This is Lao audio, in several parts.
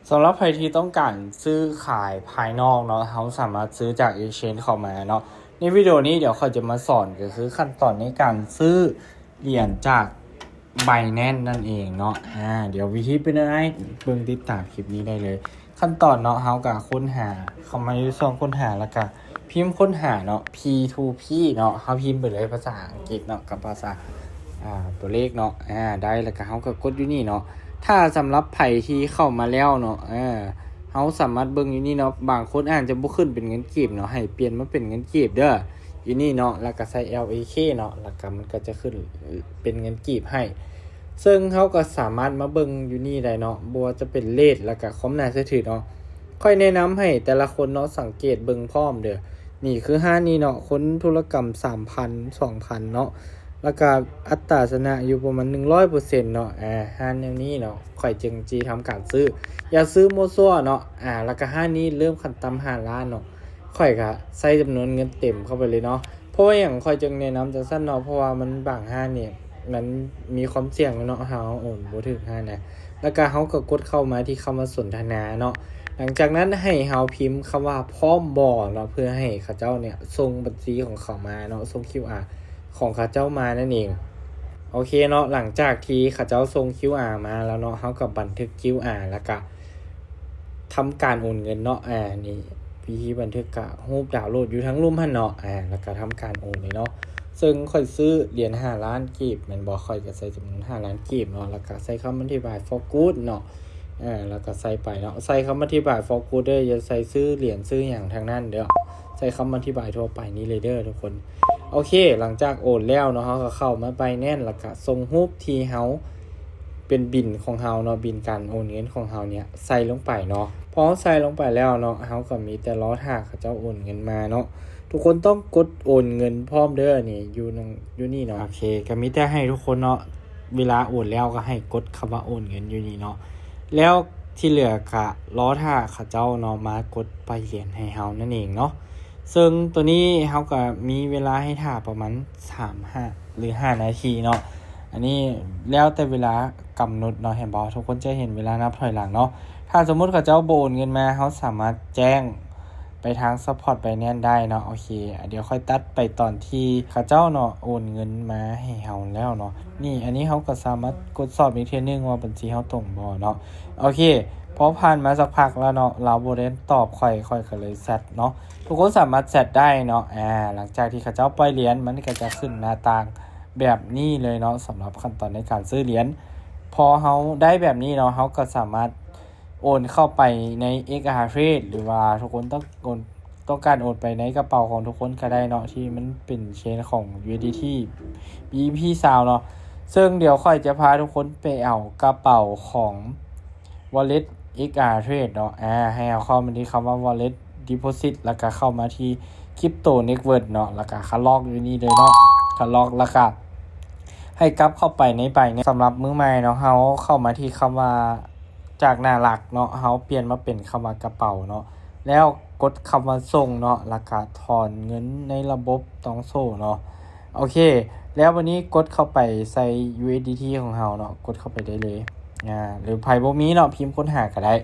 ສຳລັບໃຜທີ່ຕ້ອງການຊື້ຂາຍພາຍນອກເນາະ ເຮົາສາມາດຊື້ຈາກ exchange ເຂົ້າມາເນາະ. ໃນວິດີໂອນີ້ດຽວຂ້ອຍຈະມາສອນ ກໍຄືຂັ້ນຕອນໃນການຊື້ຫຼຽນຈາກ Binance ນັ້ນເອງເນາະ. ອາ ດຽວວິທີເປັນແນວໃດ ເບິ່ງຕິດຕາມຄລິບນີ້ໄດ້ເລີຍ. ຂັ້ນຕອນເນາະ ເຮົາກໍຄົ້ນຫາ ເຂົ້າມາຢູ່ຊ່ອງຄົ້ນຫາ ແລ້ວກໍພິມຄົ້ນຫາເນາະ P two P ເນາະ. ເຮົາພິມໄປເລີຍພາສາອັງກິດເນາະ ກັບພາສາ ອາ ຕົວເລກເນາະ. ອາ ໄດ້ ແລ້ວກໍເຮົາກໍກົດຢູ່ນີ້ເນາະ. ຖ້າສຳລັບໃຜທີ່ເຂົ້າມາແລ້ວເນາະ ເອີ ເຮົາສາມາດເບິ່ງຢູ່ນີ້ເນາະ. ບາງຄົນອາດຈະບໍ່ຂຶ້ນເປັນເງິນກີບເນາະ ໃຫ້ປ່ຽນມາເປັນເງິນກີບເດີ ຢູ່ນີ້ເນາະ. ແລ້ວກໍໃສ່ LAK ເນາະ ແລ້ວກໍມັນກໍຈະຂຶ້ນເປັນເງິນກີບໃຫ້. ເຊິ່ງເຮົາກໍສາມາດມາເບິ່ງຢູ່ນີ້ໄດ້ເນາະ ບໍ່ວ່າຈະເປັນເຣດ ແລ້ວກໍຄວາມໜ້າເຊື່ອຖືເນາະ. ຂ້ອຍແນະນຳໃຫ້ແຕ່ລະຄົນເນາະ ສັງເກດເບິ່ງພ້ອມເດີ. ນີ້ຄືຮ້ານນີ້ເນາະ ຄົນທຸລະກຳສາມພັນ ສອງພັນເນາະ ແລ້ວກໍອັດຕາຊະນະຢູ່ປະມານໜຶ່ງຮ້ອຍເປີເຊັນເນາະ. ອາ ຮ້ານແນວນີ້ເນາະ ຂ້ອຍຈຶ່ງຊິທຳການຊື້. ຢ່າຊື້ມົ້ວຊົ່ວເນາະ. ອາ ແລ້ວກໍຮ້ານນີ້ເລີ່ມຂັ້ນຕ່ຳຫ້າລ້ານເນາະ. ຂ້ອຍກໍໃສ່ຈຳນວນເງິນເຕັມເຂົ້າໄປເລີຍເນາະ. ເພາະວ່າຫຍັງຂ້ອຍຈຶ່ງແນະນຳຈັ່ງຊັ້ນເນາະ ເພາະວ່າມັນບາງຮ້ານນີ້ ມັນມີຄວາມສ່ຽງເນາະ ເຮົາໂອນບໍ່ຖືກຫັ້ນນະ. ແລ້ວກໍເຮົາກໍກົດເຂົ້າມາທີ່ຄຳວ່າສົນທະນາເນາະ. ຫຼັງຈາກນັ້ນໃຫ້ເຮົາພິມຄຳວ່າ ພ້ອມບໍ່ ເນາະ ເພື່ອໃຫ້ເຂົາເຈົ້າເນຍສົ່ງບັນຊີຂອງເຂົາມາເນາະ ສົ່ງ QR ຂອງເຂົາເຈົ້າມານັ້ນເອງ. ໂອເຄເນາະ ຫຼັງຈາກທີ່ເຂົາເຈົ້າສົ່ງ QR ມາແລ້ວເນາະ ເຮົາກໍບັນທຶກ QR ແລ້ວກໍ ທຳການໂອນເງິນເນາະ. ອາ ນີ້ວິທີບັນທຶກກະຮູບດາວໂຫຼດຢູ່ທາງລຸ່ມຫັ້ນເນາະ. ອາ ແລ້ວກະທຳການໂອນເລີຍເນາະ. ເຊິ່ງຂ້ອຍຊື້ຫຼຽນຫ້າລ້ານກີບແມ່ນບໍ່? ຂ້ອຍກະໃສ່ຈຳນວນຫ້າລ້ານກີບເນາະ ແລ້ວກະໃສ່ຄຳອະທິບາຍ for good ເນາະ. ອາ ແລ້ວກະໃສ່ໄປເນາະ. ໃສ່ຄຳອະທິບາຍ for good ເດີ ຢ່າໃສ່ຊື່ຫຼຽນຊື່ຫຍັງທັງນັ້ນເດີ. ໃສ່ຄຳອະທິບາຍທົ່ວໄປນີ້ເລີຍເດີທຸກຄົນ. ໂອເຄ ຫຼັງຈາກໂອນແລ້ວເນາະ ເຮົາກໍເຂົ້າມາ Binance ແລ້ວກະສົ່ງຮູບທີ່ເຮົາ ເປັນບິນຂອງເຮົາເນາະ ບິນການໂອນເງິນຂອງເຮົາເນຍໃສ່ລົງໄປເນາະ. ພໍເຮົາໃສ່ລົງໄປແລ້ວເນາະ ເຮົາກໍມີແຕ່ລໍຖ້າເຂົາເຈົ້າໂອນເງິນມາເນາະ. ທຸກຄົນຕ້ອງກົດໂອນເງິນພ້ອມເດີ ນີ້ຢູ່ໜ- ຢູ່ນີ້ເນາະ. ໂອເຄ ກໍມີແຕ່ໃຫ້ທຸກຄົນເນາະ ເວລາໂອນແລ້ວກໍໃຫ້ກົດຄຳວ່າໂອນເງິນຢູ່ນີ້ເນາະ. ແລ້ວທີ່ເຫຼືອກະລໍຖ້າເຂົາເຈົ້າເນາະ ມາກົດໄປຫຼຽນໃຫ້ເຮົານັ້ນເອງເນາະ. ເຊິ່ງໂຕນີ້ເຮົາກໍມີເວລາໃຫ້ຖ້າປະມານສາມ ຫ້າ ຫຼື ຫ້ານາທີເນາະ. ອັນນີ້ແລ້ວແຕ່ເວລາກຳນົດເນາະ. ເຫັນບໍ່? ທຸກຄົນຈະເຫັນເວລານັບຖອຍຫຼັງເນາະ. ຖ້າສົມມຸດເຂົາເຈົ້າບໍ່ໂອນເງິນມາ ເຮົາສາມາດແຈ້ງໄປທາງ support Binance ໄດ້ເນາະ. ໂອເຄ ດຽວຂ້ອຍຕັດໄປຕອນທີ່ເຂົາເຈົ້າເນາະ ໂອນເງິນມາໃຫ້ເຮົາແລ້ວເນາະ. ນີ້ ອັນນີ້ເຮົາກໍສາມາດກົດສອບອີກເທື່ອໜຶ່ງວ່າບັນຊີເຮົາຕົງບໍ່ເນາະ. ໂອເຄ ພໍຜ່ານມາສັກພັກແລ້ວເນາະ ລາວບໍ່ໄດ້ຕອບຂ້ອຍ ຂ້ອຍກໍເລີຍແຊັດເນາະ. ທຸກຄົນສາມາດແຊັດໄດ້ເນາະ. ອາ ຫຼັງຈາກທີ່ເຂົາເຈົ້າປ່ອຍຫຼຽນ ມັນກໍຈະຂຶ້ນໜ້າຕ່າງແບບນີ້ເລີຍເນາະ ສຳລັບຂັ້ນຕອນໃນການຊື້ຫຼຽນ. ພໍເຮົາໄດ້ແບບນີ້ເນາະ ເຮົາກໍສາມາດໂອນເຂົ້າໄປໃນ XR Trade ຫຼືວ່າທຸກຄົນຕ້ອງໂອນ ຕ້ອງການໂອນໄປໃນກະເປົາຂອງທຸກຄົນກໍໄດ້ເນາະ ທີ່ມັນເປັນ chain ຂອງ USDT BEP ຊາວເນາະ. ເຊິ່ງດຽວຂ້ອຍຈະພາທຸກຄົນໄປເອົາກະເປົາຂອງ Wallet XR Trade ເນາະ. ອາ ໃຫ້ເຮົາເຂົ້າມາທີ່ຄຳວ່າ Wallet Deposit ແລ້ວກະເຂົ້າມາທີ່ Crypto Network ເນາະ ແລ້ວກະຄັດລອກຢູ່ນີ້ເລີຍເນາະ. ຄັດລອກແລ້ວກະໃຫ້ກັບເຂົ້າໄປໃນ Binance ເນາະ. ສຳລັບມືໃໝ່ເນາະ ເຮົາເຂົ້າມາທີ່ຄຳວ່າ ຈາກໜ້າຫຼັກເນາະ ເຮົາປ່ຽນມາເປັນຄຳວ່າກະເປົາເນາະ ແລ້ວກົດຄຳວ່າສົ່ງເນາະ ແລ້ວກະຖອນເງິນໃນລະບົບ Tonso ເນາະ. ໂອເຄ ແລ້ວບາດນີ້ກົດເຂົ້າໄປໃສ່ USDT ຂອງເຮົາເນາະ ກົດເຂົ້າໄປໄດ້ເລີຍ. ອາ ຫຼືໃຜບໍ່ມີເນາະ ພິມຄົ້ນຫາກໍໄດ້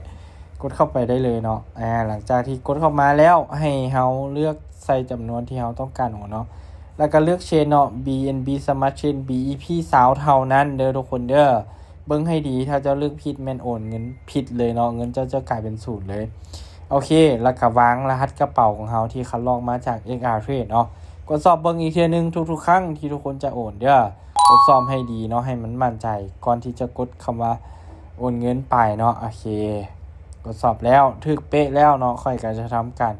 ກົດເຂົ້າໄປໄດ້ເລີຍເນາະ. ອາ ຫຼັງຈາກທີ່ກົດເຂົ້າມາແລ້ວ ໃຫ້ເຮົາເລືອກໃສ່ຈຳນວນທີ່ເຮົາຕ້ອງການໂອນເນາະ ແລ້ວກໍເລືອກ chain ເນາະ BNB Smart Chain BEP ຊາວເທົ່ານັ້ນເດີທຸກຄົນເດີ. ເບິ່ງໃຫ້ດີ ຖ້າເຈົ້າເລືອກຜິດແມ່ນໂອນເງິນຜິດເລີຍເນາະ ເງິນເຈົ້າຈະກາຍເປັນສູນເລີຍ. ໂອເຄ ແລ້ວກໍວາງລະຫັດກະເປົາຂອງເຮົາທີ່ຄັດລອກມາຈາກ XR Trade ເນາະ. ກວດສອບເບິ່ງອີກເທື່ອໜຶ່ງທຸກໆຄັ້ງທີ່ທຸກຄົນຈະໂອນເດີ ກວດສອບໃຫ້ດີເນາະ ໃຫ້ມັນໝັ້ນໃຈກ່ອນທີ່ຈະກົດຄຳວ່າໂອນເງິນໄປເນາະ. ໂອເຄ ກວດສອບແລ້ວ ຖືກເປະແລ້ວເນາະ ຂ້ອຍກໍຈະທຳການ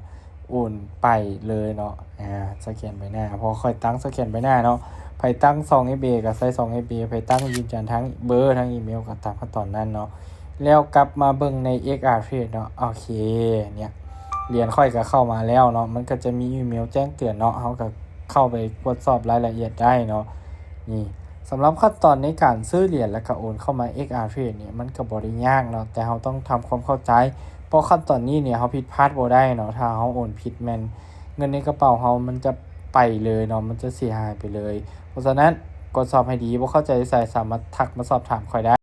ໂອນໄປເລີຍເນາະ. ອາ ສະແກນໃບໜ້າ ເພາະຂ້ອຍຕັ້ງສະແກນໃບໜ້າເນາະ. ໃຜຕັ້ງສອງເອັຟເອ ກໍໃສ່ສອງເອັຟເອ ໃຜຕັ້ງຢືນຢັນທາງເບີ ທາງອີເມວ ກໍຕາມຂັ້ນຕອນນັ້ນເນາະ. ແລ້ວກັບມາເບິ່ງໃນ XR Trade ເນາະ. ໂອເຄ ເນຍ ຫຼຽນຂ້ອຍກໍເຂົ້າມາແລ້ວເນາະ ມັນກໍຈະມີອີເມວແຈ້ງເຕືອນເນາະ ເຮົາກໍເຂົ້າໄປກວດສອບລາຍລະອຽດໄດ້ເນາະ. ນີ້ ສຳລັບຂັ້ນຕອນໃນການຊື້ຫຼຽນ ແລ້ວກໍໂອນເຂົ້າມາ XR Trade ນີ້ ມັນກໍບໍ່ໄດ້ຍາກເນາະ ແຕ່ເຮົາຕ້ອງທຳຄວາມເຂົ້າໃຈ ເພາະຂັ້ນຕອນນີ້ນີ້ເຮົາຜິດພາດບໍ່ໄດ້ເນາະ. ຖ້າເຮົາໂອນຜິດແມ່ນເງິນໃນກະເປົາເຮົາມັນຈະໄປເລີຍເນາະ ມັນຈະເສຍຫາຍໄປເລີຍ. ເພາະສະນັ້ນ ກວດສອບໃຫ້ດີ ບໍ່ເຂົ້າໃຈໃສ ສາມາດທັກມາສອບຖາມຂ້ອຍໄດ້.